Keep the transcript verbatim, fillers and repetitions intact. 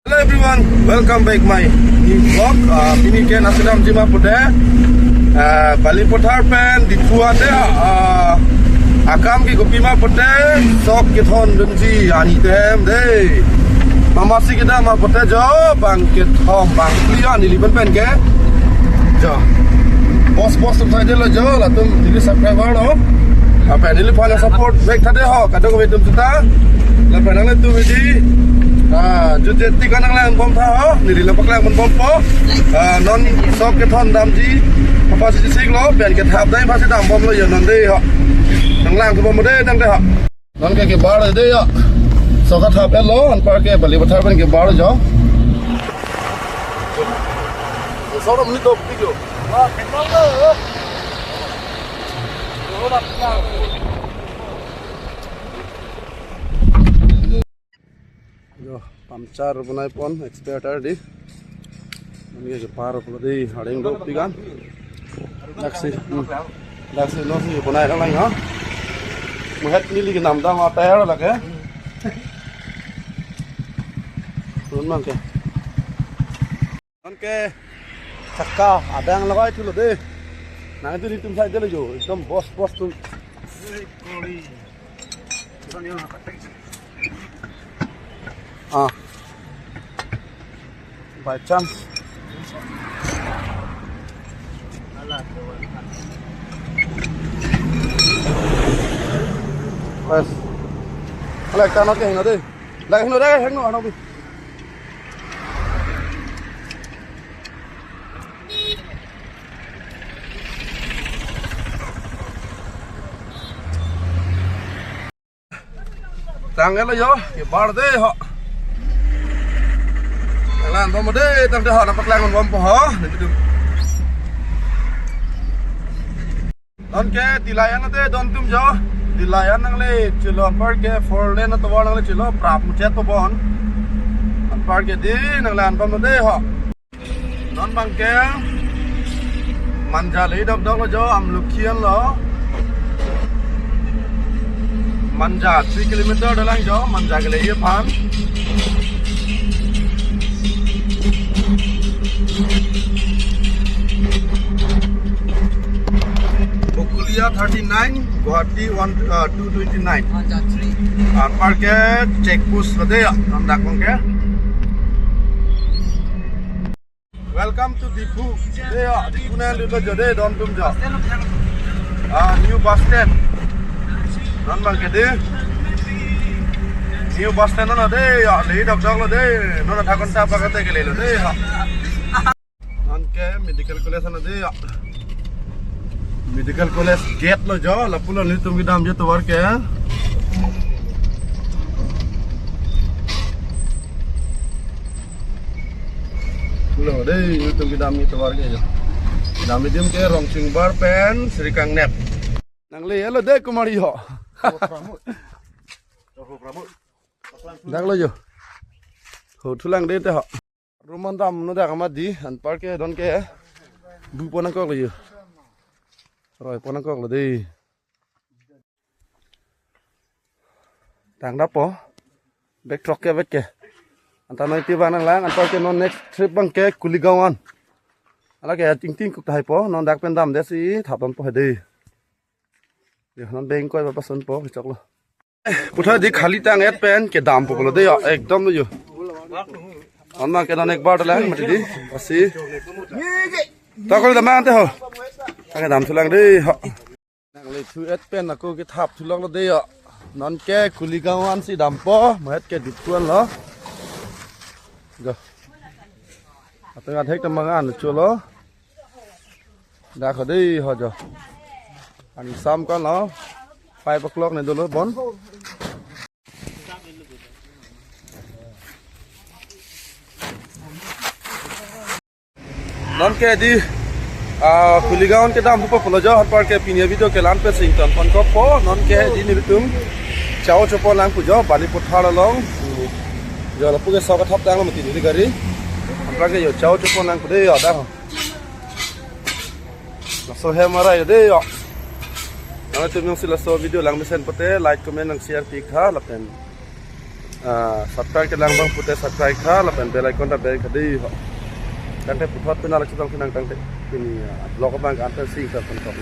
Hello everyone, welcome back my new vlog. Ah, pini ke nasi damji ma pute, ah, Balipathar pen Diphu ante, ah, akam ke kopi ma pute, sok kethondunji ani atum dei. Mama si kedam ma pute jo, bang kethom bang phli ani liban pen ke. Jo. Bos bos atum saidelo jo, latum neli subscriber lo. Lapen neliphan support back tha dei ho, kadokave atum seta. Lapen nanglitum dei. Ah, jutje tik nanglangbom tha ho, neli la paklangponbompo. Ah, non sok kethondamji. Apa si sik lo, pen kethap dai pasi dambomlo jo non dei ho. Nanglang thu bom dei tang dei ho. Non ke kebar dei jo. Sok kethap-etlo, anpar ke Balipathar pen kebar jo. Sok ram ni top tik lo. Jo, puncture bonaipon expert ar dei. Mane kepar pulo dei, areng dopik an. Daksi, hmm. Daksi non si bonai lang lang ha. Muhet neli kenam dam atai lake. Turun bang ke. Non ke chakka adang lagai thulo dei. Nangtum nelitum saidelo jo, ekdom bos bos atum. Ah. By chance. Bas. Ala ekta non ke heno dei. Dak heno dei, heno ano bi. Tang-etlo jo, kebar dei ho. Nanglangbom dei, tang dei ho, nangpaklangponbompo ho. Non ke Tilai an dei don atum jo. Tilai an nangle chelo, anpar ke four lane atovar nangle chelo, prap muchet po bon. Anpar ke dei nanglangbom dei ho. Non bang ke Manja le dok dok lo jo, Amlokhi an lo. Manja three kilometer dolang jo, Manja kele aphan. Bokolia thirty nine, Guwahati one, uh, two twenty nine. Manja three. Anpar ke check post lo dei ya, non dak bang ke. Welcome to Diphu. Dei ya, Diphu nangle lo jo dei don atum jo. Ah, new bus stand. Non bang ke dei. New bus stand non dei ya, le dok dok lo dei. Non adha ghonta pakate kele lo dei ya. Non ke medical college an dei ya. Medical college gate lo jo, lapulo nelitum kedamji atovar ke. Lo dei, nelitum kedamji atovar ke jo. Kedam adim ke Rongchingbar pen Srikangnep. Nangle-etlo dei kumari ho. Dak lo jo. Ho thulang dei te ho. Roman dam no dak mati, anpar ke don ke. Bupon nangkoklo jo. Roipon nangkoklo dei. Tang dapo. Back truck ke back ke. Anta noi ti bang nanglang, anpar ke non next trip bang ke Kuligaon an. Ala ke tingting kuk tahaipo, non dak pen damde si thapdampo dei. Jo, non bengkoi ba pasonpo, choklo. Puthot dei khali tang-et pen kedampo pulo dei ya, ekdom lo jo. Anma ke non ekbar dolang mati dei, pasi. Ta kol damang te ho. Ta kedam thulang dei ho. Nangle thu-et pen ako kethap thulok lo dei ya. Non ke Kuligaon an si dampo, muhet ke Diphu an lo. Go. Ateng adhek ta mangan cholo. Dak ho dei ho jo. Ani sam kan lo. Five o'clock ne dolo bon. Non ke dei, ah, Kuligaon kedam thupo pulo jo, anpar ke pini video ke la-an pen si ingtonpon kokpo, non ke dei nelitum chao chopon lang pu jo, Balipathar along. Jo lapu ke sok kethap tanglo mati neli gari. Anpar ke jo chao chopon lang pu dei ya dak ho. Laso hem arai dei ya. Nanglitum jongsi laso video lang mesen pute, like, comment, nang share pik tha lapen. Ah, subscribe kelang abang pute subscribe tha lapen bell icon ta bell kadi ho. Tangte puthot pini la chetong kenang tangte pini, ah, vlog abang kan ta sing ta pon tok.